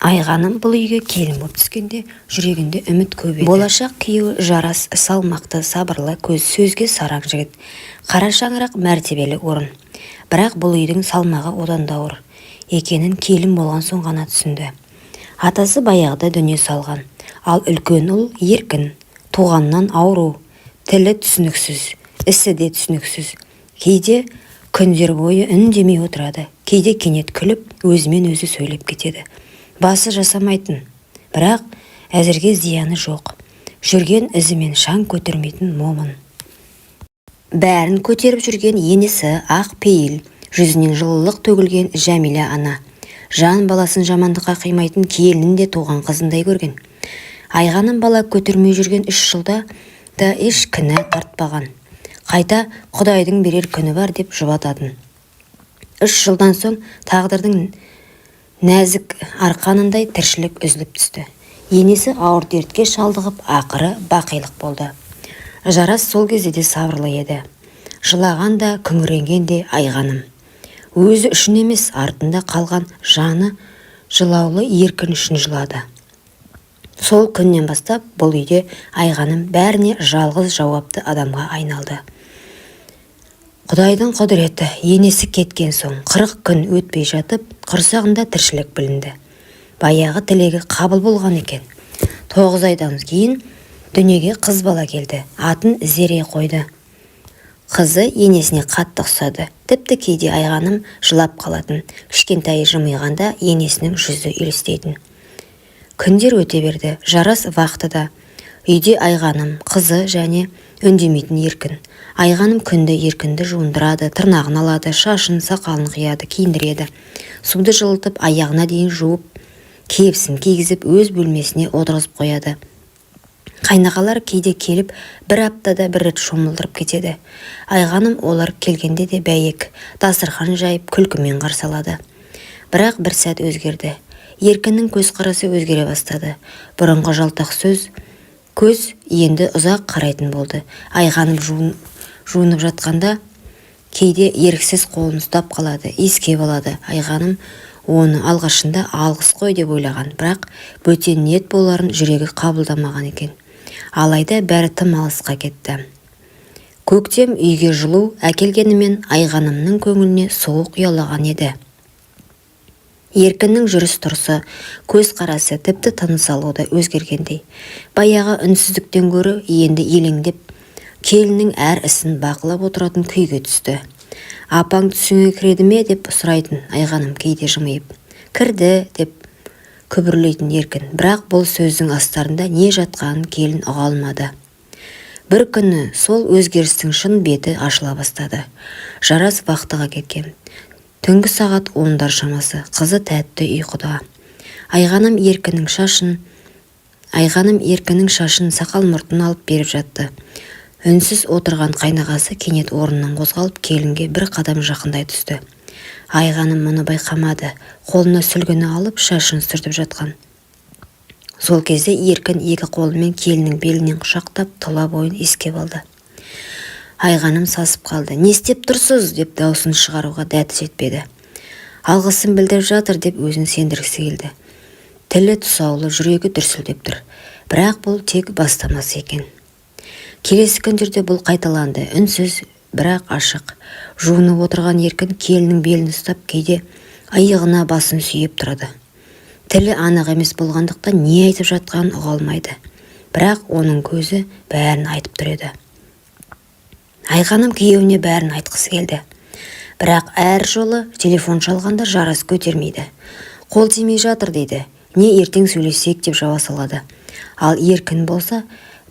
Айғаным бұл үйге келін боп түскенде жүрегінде үміт көп еді. Болашақ күйеуі Жарас салмақты, сабырлы, көз сөзге сараң жігіт. Қара шаңырақ мәртебелі орын. Бірақ бұл үйдің салмағы одан да ауыр екенін келін болған соң ғана түсінді. Атасы баяғыда дүние салған. Ал үлкен ұл Еркін туғаннан ауру, тілі түсініксіз, ісі де түсініксіз. Кейде күндер бойы үндемей отырады, кейде кенет күліп, өзімен өзі сөйлеп кетеді. Басы жасамайтын, бірақ әзірге зияны жоқ. Жүрген ізімен шаң көтермейтін момын. Бәрін көтеріп жүрген енесі ақ пейіл, жүзінен жылылық төгілген Жәмила ана. Жан баласын жамандыққа қимайтын келінін де туған қызындай көрген. Айғаным бала көтермей жүрген 3 жылда да еш кінә тартпаған. Қайта Құдайдың берер күні бар деп жұбататын. 3 жылдан соң тағдырдың нәзік арқанындай тіршілік үзіліп түсті. Енесі ауыр дертке шалдығып, ақыры бақилық болды. Жарас сол кезде де сабырлы еді. Жылаған да, күңіренген де Айғаным. Өзі үшін емес, артында қалған жаны жылаулы Еркін үшін жылады. Сол күннен бастап бұл үйде Айғаным бәріне жалғыз жауапты адамға айналды. Құдайдың құдіреті, енесі кеткен соң 40 күн өтпей жатып, құрсағында тіршілік білінді. Баяғы тілегі қабыл болған екен. 9 айдан кейін дүниеге қыз бала келді. Атын Зере қойды. Қызы енесіне қатты ұқсады. Тіпті кейде Айғаным жылап қалатын. Кішкентайы жымиғанда енесінің жүзі елестейтін. Күндер өте берді. Жарас вахтада. Үйде Айғаным, қызы және үндемейтін Еркін. Айғаным күнде Еркінді жуындырады, тырнағын алады, шашын, сақалын қияды, киіндіреді. Суды жылытып, аяғына дейін жуып, кебісін кигізіп, өз бөлмесіне отырғызып қояды. Қайнағалар кейде келіп, бір аптада бір рет шомылдырып кетеді. Айғаным олар келгенде де бәйек, дастархан жайып, күлкімен қарсы алады. Бірақ бір сәт өзгерді. Еркіннің көзқарасы өзгере бастады. Бұрынғы жалтақ сөз көз енді ұзақ қарайтын болды. Айғаным жуынып жатқанда кейде еріксіз қолын ұстап қалады, иіскеп алады. Айғаным оны алғашында алғыс қой деп ойлаған, бірақ бөтен ниет боларын жүрегі қабылдамаған екен. Алайда бәрі тым алысқа кетті. Көктем үйге жылу әкелгенімен, Айғанымның көңіліне суық ұялаған еді. Еркіннің жүріс-тұрысы, көзқарасы, тіпті тыныс алуы да өзгергендей. Баяғы үнсіздіктен гөрі енді елеңдеп, келіннің әр ісін бақылап отыратын күйге түсті. «Апаң түсіңе кіреді ме?» деп сұрайтын Айғаным кейде жымиып. «Кірді», – деп күбірлейтін Еркін, бірақ бұл сөздің астарында не жатқанын келін ұға алмады. Бір күні сол өзгерістің шын беті ашыла бастады. Жарас вахтаға кеткен. Түнгі сағат 10-дар шамасы, қызы тәтті ұйқыда. Айғаным Еркіннің шашын, сақал-мұртын алып беріп жатты. Үнсіз отырған қайнағасы кенет орнынан қозғалып, келінге бір қадам жақындай түсті. Айғаным мұны байқамады. Қолына сүлгіні алып, шашын сүртіп жатқан. Сол кезде Еркін екі қолымен келіннің белінен құшақтап, тұла бойын иіскеп алды. Айғаным сасып қалды. «Не істеп тұрсыз?» деп даусын шығаруға дәті жетпеді. Алғысын білдіріп жатыр деп өзін сендіргісі келді. Тілі тұсаулы, жүрегі дүрсілдеп тұр. Бірақ бұл тек бастамасы екен. Келесі күндерде бұл қайталанды. Үнсіз, бірақ ашық. Жуынып отырған Еркін келіннің белін ұстап, кейде иығына басын сүйеп тұрады. Тілі анық емес болғандықтан не айтып жатқанын ұға алмайды. Бірақ оның көзі бәрін айтып тұр еді. Айғаным күйеуіне бәрін айтқысы келді. Бірақ әр жолы телефон шалғанда Жарас көтермейді. Қол тимей жатыр дейді. Не ертең сөйлесейік деп жаба салады. Ал Еркін болса,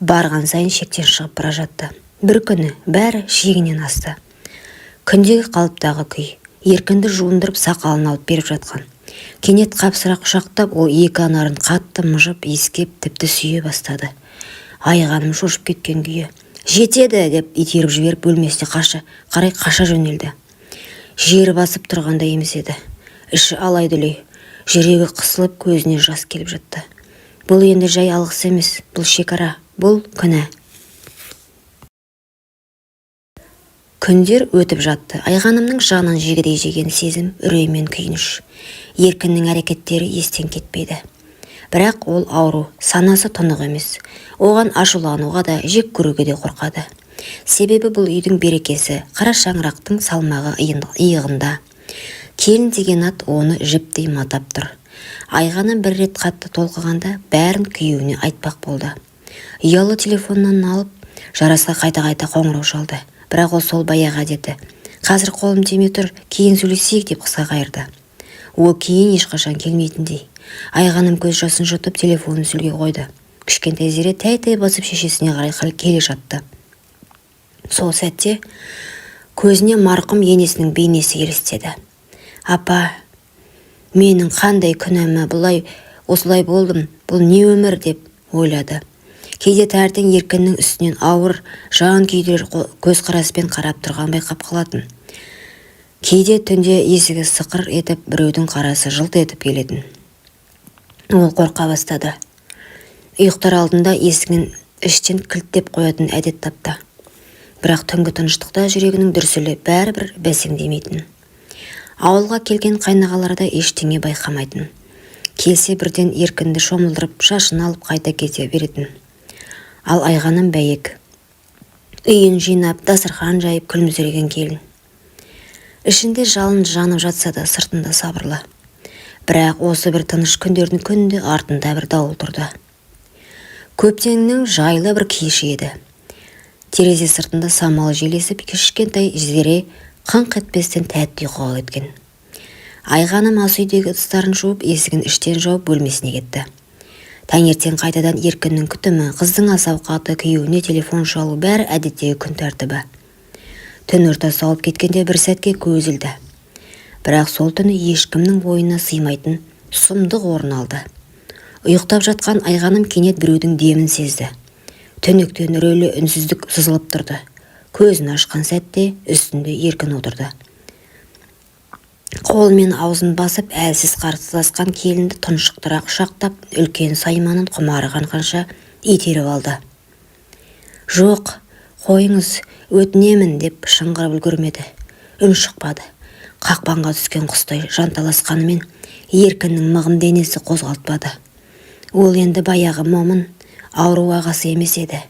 барған сайын шектен шығып бара жатты. Бір күні бәрі шегінен асты. Күндегі қалыптағы күй. Еркінді жуындырып, сақалын алып беріп жатқан. Кенет қапсыра құшақтап, ол екі анарын қатты мыжып, иіскеп, тіпті сүйе бастады. Айғаным шошып кеткен күйі «Жетеді!» деп итеріп жіберіп, бөлмесіне қаша қарай қаша жөнелді. Жер басып тұрғандай емес еді. Іші алай-дүлей, жүрегі қысылып, көзіне жас келіп жатты. Бұл енді жай алғыс емес, бұл шекара, бұл күнә. Күндер өтіп жатты. Айғанымның жанын жегідей жеген сезім, үрей мен күйініш. Еркіннің әрекеттері естен кетпейді. Бірақ ол ауру, санасы тұнық емес. Оған ашулануға да, жек көруге де қорқады. Себебі бұл үйдің берекесі, қара шаңырақтың салмағы иығында. Келін деген ат оны жіптей матап тұр. Айғаным бір рет қатты толқығанда бәрін күйеуіне айтпақ болды. Ұялы телефоннан алып, Жарасқа қайта-қайта қоңырау шалды. Бірақ ол сол баяғы әдеті. Қазір қолым тимей тұр, кейін сөйлесейік деп қысқа қайырды. Ол кейін ешқашан келмейтіндей. Айғаным көз жасын жұтып, телефонын үстелге қойды. Кішкентай Зере тәй-тәй басып шешесіне қарай келе жатты. Сол сәтте көзіне марқұм енесінің бейнесі елестеді. Апа, менің қандай күнәмі бұлай осылай болдым, бұл не өмір деп ойлады. Кейде таңертең Еркіннің үстінен ауыр, жан күйдірер көзқараспен қарап тұрған байқап қалатын. Кейде түнде есігі сықыр етіп, біреудің қарасы жылт етіп келетін. Ол қорқа бастады. Ұйықтар алдында есігін іштен кілттеп қоятын әдет тапты. Бірақ түнгі тыныштықта жүрегінің дүрсілі бәрібір бәсеңдемейтін. Ауылға келген қайнағалары да ештеңе байқамайтын. Келсе бірден Еркінді шомылдырып, шашын алып қайта кете беретін. Ал Айғаным бәйек. Үйін жинап, дастархан жайып күлімсіреген келін. Ішінде жалын жанып жатса да сыртында сабырлы. Бірақ осы бір тыныш күндердің күнде артында бір дауыл тұрды. Көктемнің жайлы бір кеші еді. Терезе сыртында самал жел есіп, кішкентай Зере қыңқ етпестен тәтті ұйқыға кеткен. Айғаным ас үйдегі ыдыстарын жуып, есігін іштен жауып бөлмесіне кетті. Таңертең қайтадан Еркіннің күтімі, қыздың ас ауқаты, күйеуіне телефон шалу бәрі әдеттегі күн тәртібі. Түн ортасы ауып кеткенде бір сәтке көз ілді. Бірақ сол түні ешкімнің ойына сыймайтын сұмдық орын алды. Ұйықтап жатқан Айғаным кенет біреудің демін сезді. Түнектен үрейлі үнсіздік сызылып тұрды. Көзін ашқан сәтте үстінде Еркін отырды. Қолымен аузын басып, әлсіз қарсыласқан келінді тұншықтыра құшақтап, үлкен сайманын құмары қанғанша итеріп алды. Жоқ, қойыңыз, өтінемін деп шыңғырып үлгермеді. Үн шықпады. Қақпанға түскен құстай жанталасқанымен Еркіннің мығым денесі қозғалтпады. Ол енді баяғы момын, ауру ағасы емес еді.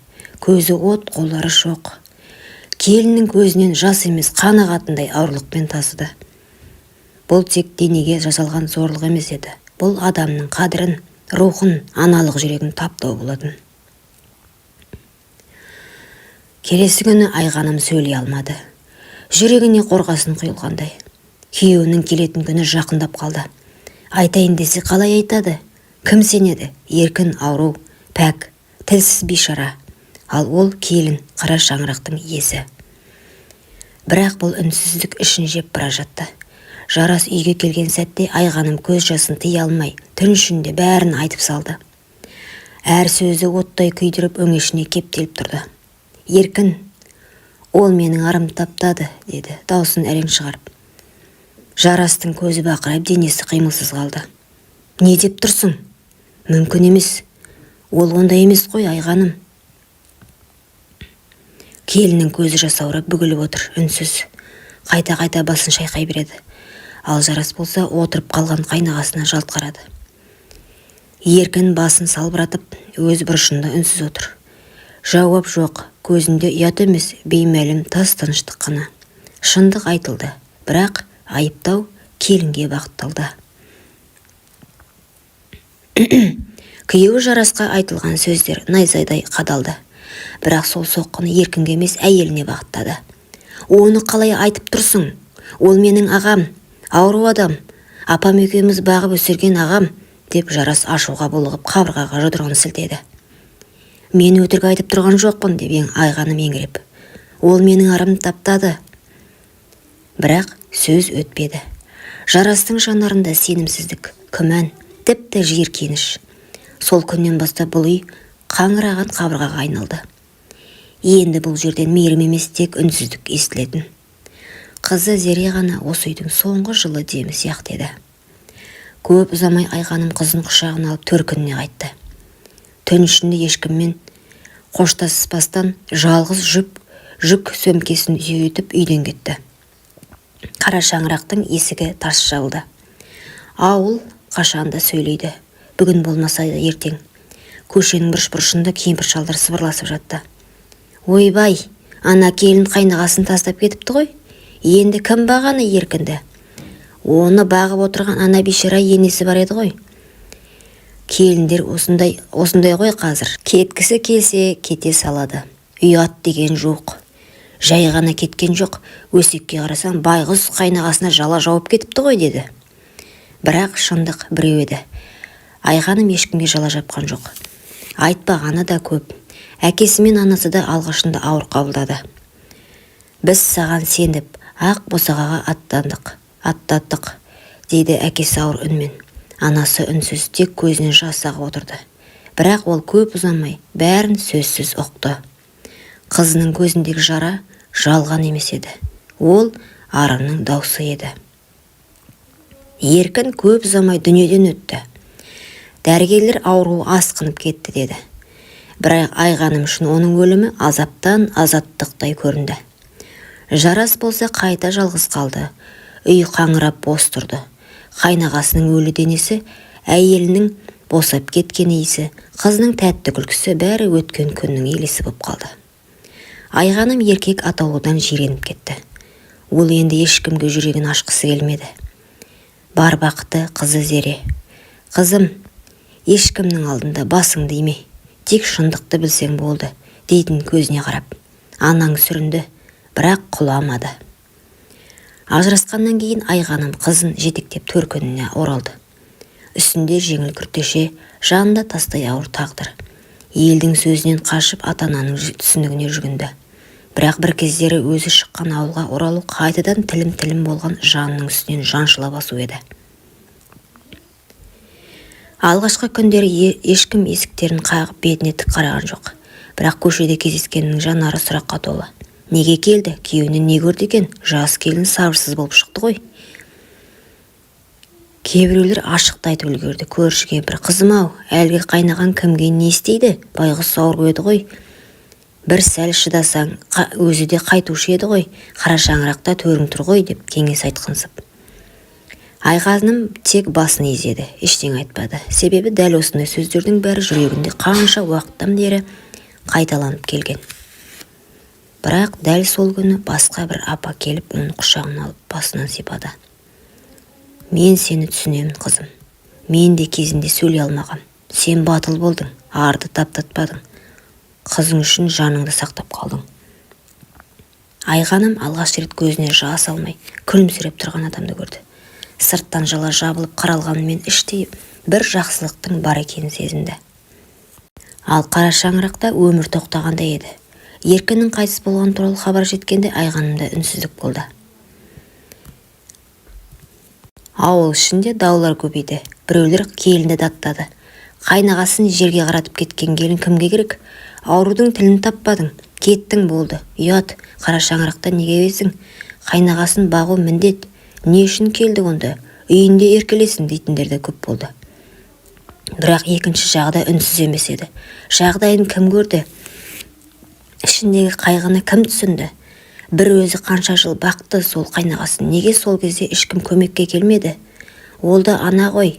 Көзі от, қолдары шоқ. Келіннің көзінен жас емес, қан ағатындай ауырлықпен тасыды. Бұл тек денеге жасалған зорлық емес еді. Бұл адамның қадірін, рухын, аналық жүрегін таптау болатын. Келесі күні Айғаным сөйлей алмады. Жүрегіне қорғасын құйылғандай. Күйеуінің келетін күні жақындап қалды. Айтайын десе қалай айтады? Кім сенеді? Еркін ауру, пәк, тілсіз бейшара. Ал ол келін, қара шаңырақтың иесі. Бірақ бұл үнсіздік ішін жеп бара жатты. Жарас үйге келген сәтте Айғаным көз жасын тыя алмай, түн ішінде бәрін айтып салды. Әр сөзі оттай күйдіріп, өңешіне кептеліп тұрды. Еркін, ол менің арымды таптады, деді, даусын әрең шығарып. Жарастың көзі бақырайып, денесі қимылсыз қалды. Не деп тұрсың? Мүмкін емес. Ол ондай емес қой, Айғаным. Келіннің көзі жасаурап бүгіліп отыр, үнсіз. Қайта-қайта басын шайқай береді. Ал Жарас болса отырып қалған қайнағасына жалт қарады. Еркін басын салбыратып, өз бұрышында үнсіз отыр. Жауап жоқ, көзінде ұят емес, беймәлім тас тыныштық қана. Шындық айтылды, бірақ айыптау келінге бағытталды. Күйеуі Жарасқа айтылған сөздер найзадай қадалды. Бірақ сол соққыны Еркінге емес, әйеліне бағыттады. Оны қалай айтып тұрсың? Ол менің ағам, ауру адам, апам екеуміз бағып өсірген ағам, деп Жарас ашуға булығып қабырғаға жұдырығын сілтеді. Мен өтірік айтып тұрған жоқпын, деп ең Айғаным еңіреп. Ол менің арымды таптады. Бірақ сөз өтпеді. Жарастың жанарында сенімсіздік, күмән, тіпті жиіркеніш. Сол күннен бастап бұл үй қаңыраған қабырғаға айналды. Енді бұл жерден мейірім емес, тек үнсіздік естілетін. Қызы Зере ғана осы үйдің соңғы жылы демі сияқты еді. Көп ұзамай Айғаным қызын құшағына алып төркініне қайтты. Түн ішінде ешкіммен қоштаспастан жалғыз жұп Жүк сөмкесін сүйретіп үйден кетті. Қара шаңырақтың есігі тарс жабылды. Ауыл қашанда сөйлейді. Бүгін болмаса да ертең. Көшенің бұрыш-бұрышында кемпір-шалдар сыбырласып жатты. Ойбай, ана келін қайнағасын тастап кетіпті ғой. Енді кім бағаны Еркінді? Оны бағып отырған ана бейшара енесі бар еді ғой. Келіндер осындай, осындай ғой қазір. Кеткісі келсе, кете салады. Ұят деген жоқ. Жай ғана кеткен жоқ. Өсекке қарасаң, байғұс қайнағасына жала жауып кетіпті ғой деді. Бірақ шындық біреу еді. Айғаным ешкімге жала жапқан жоқ. Айтпағаны да көп. Әкесі мен анасы да алғашында ауыр қабылдады. Біз саған сеніп, ақ босағаға аттандық, аттаттық, дейді әкесі ауыр үнмен. Анасы үнсіз, тек көзінен жас ағып отырды. Бірақ ол көп ұзамай бәрін сөзсіз ұқты. Қызының көзіндегі жара жалған емес еді. Ол арының даусы еді. Еркін көп ұзамай дүниеден өтті. Дәрігерлер ауруы асқынып кетті деді. Бірақ Айғаным үшін оның өлімі азаптан азаттықтай көрінді. Жарас болса қайта жалғыз қалды. Үй қаңырап бос тұрды. Қайнағасының өлі денесі, әйелінің босап кеткен иісі, қызының тәтті күлкісі бәрі өткен күннің елесі боп қалды. Айғаным еркек атаулыдан жиреніп кетті. Ол енді ешкімге жүрегін ашқысы келмеді. Бар бақыты қызы Зере. Қызым, ешкімнің алдында басыңды име, тек шындықты білсең болды, дейтін көзіне қарап. Анаң сүрінді, бірақ құламады. Ажырасқаннан кейін Айғаным қызын жетектеп төркініне оралды. Үстінде жеңіл күртеше, жанында тастай ауыр тағдыр. Елдің сөзінен қашып ата-ананың түсінігіне жүгінді. Бірақ бір кездері өзі шыққан ауылға оралу қайтадан тілім-тілім болған жанның үстінен жаншыла басу еді. Алғашқы күндері ешкім есіктерін қағып бетіне тік қараған жоқ. Бірақ көшеде кездескеннің жанары сұраққа толы. Неге келді? Күйеуінен не көрді екен? Жас келін сабырсыз болып шықты ғой. Кейбіреулер ашық та айтып үлгерді. Көрші кемпір: «Қызым-ау, әлгі қайнаған кімге не істейді? Байғұс ауру еді ғой. Бір сәл шыдасаң, өзі де қайтушы еді ғой. Қара шаңырақта төрің тұр ғой», деп кеңес айтқансып. Айғаным тек басын изеді, ештеңе айтпады. Себебі дәл осындай сөздердің бәрі жүрегінде қанша уақыттан бері қайталанып келген. Бірақ дәл сол күні басқа бір апа келіп оны құшағына алып басынан сипады. Мен сені түсінемін, қызым. Мен де кезінде сөйлей алмағам. Сен батыл болдың, арды таптатпадың. Қызың үшін жаныңды сақтап қалдың. Айғаным алғаш рет көзіне жас алмай, күлімсіреп тұрған адамды көрді. Сырттан жала жабылып қаралғанымен іштей бір жақсылықтың бар екенін сезінді. Ал қара шаңырақта өмір тоқтағандай еді. Еркіннің қайтыс болғаны туралы хабар жеткенде Айғанымда үнсіздік болды. Ауыл ішінде даулар көбейді. Біреулер келінді даттады. Қайнағасын жерге қаратып кеткен келін кімге керек? Аурудың тілін таппадың, кеттің болды. Ұят, қара шаңырақта неге бездің? Қайнағасын бағу міндет. Не үшін келді онда? Үйінде еркелесін дейтіндер де көп болды. Бірақ екінші жағы да үнсіз емес еді. Жағдайын кім көрді? Ішіндегі қайғыны кім түсінді? Бір өзі қанша жыл бақты сол қайнағасын. Неге сол кезде ешкім көмекке келмеді? Ол да ана ғой.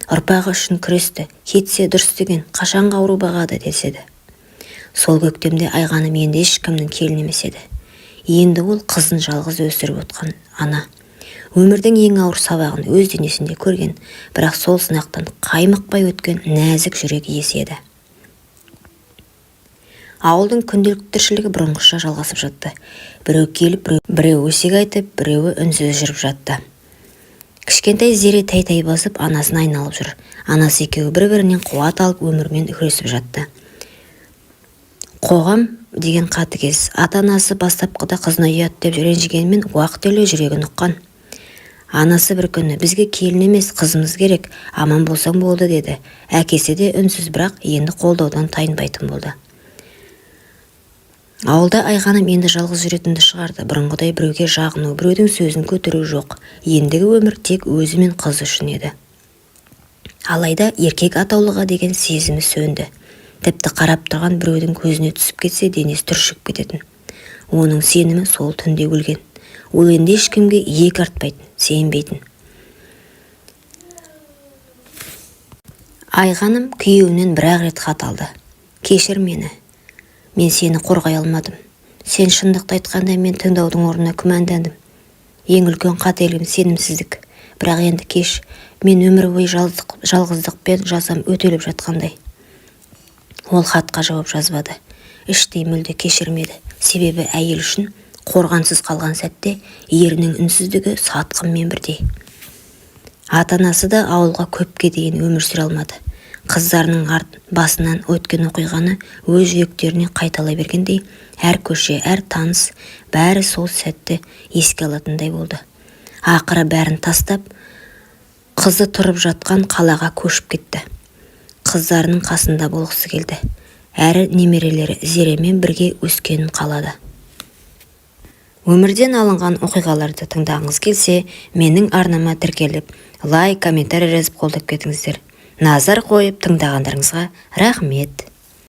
Ұрпағы үшін күресті. Кетсе дұрыс деген, қашанғы ауру бағады деседі. Сол көктемде Айғаным енді ешкімнің келіні емес еді. Енді ол қызын жалғыз өсіріп отқан ана. Өмірдің ең ауыр сабағын өз денесінде көрген, бірақ сол сынақтан қаймықпай өткен нәзік жүрек иесі еді. Ауылдың күнделікті тіршілігі бұрынғыша жалғасып жатты. Біреу келіп, біреу өсек айтып, біреуі үнсіз жүріп жатты. Кішкентай Зере тәй-тәй басып анасын айналып жүр. Анасы екеуі бір-бірінен қуат алып өмірмен күресіп жатты. Қоғам деген қатыгез. Ата-анасы бастапқыда қызына ұят деп ренжігенімен уақыт өле жүрегін ұққан. Анасы бір күні бізге келін емес, қызымыз керек, аман болсаң болды деді. Әкесі де үнсіз, бірақ енді қолдаудан тайынбайтын болды. Ауылда Айғаным енді жалғыз жүретінді шығарды. Бұрынғыдай біреуге жағыну, біреудің сөзін көтеру жоқ. Ендігі өмір тек өзі мен қызы үшін еді. Алайда еркек атаулыға деген сезімі сөнді. Тіпті қарап тұрған біреудің көзіне түсіп кетсе денесі түршігіп кететін. Оның сенімі сол түнде өлген. Ол енді ешкімге иек артпайтын, сенбейтін. Айғаным күйеуінен бір-ақ рет хат алды. Кешір мені. Мен сені қорғай алмадым. Сен шындықты айтқанда мен тыңдаудың орнына күмәндандым. Ең үлкен қателігім сенімсіздік. Бірақ енді кеш. Мен өмір бойы жалғыздықпен жазам өтеліп жатқандай. Ол хатқа жауап жазбады. Іштей мүлде кешірмеді. Себебі әйел үшін қорғансыз қалған сәтте ерінің үнсіздігі сатқынмен бірдей. Ата-анасы да ауылға көпке дейін өмір сүре алмады. Қыздарының басынан өткен оқиғаны өз жүректеріне қайталай бергендей, әр көше, әр таныс бәрі сол сәтті еске алатындай болды. Ақыры бәрін тастап, қызы тұрып жатқан қалаға көшіп кетті. Қыздарының қасында болғысы келді. Әрі немерелері Зеремен бірге өскенін қалады. Өмірден алынған оқиғаларды тыңдағыңыз келсе, менің арнама тіркеліп, лайк, комментарий жазып қолдап кетіңіздер. Назар қойып тыңдағандарыңызға рахмет.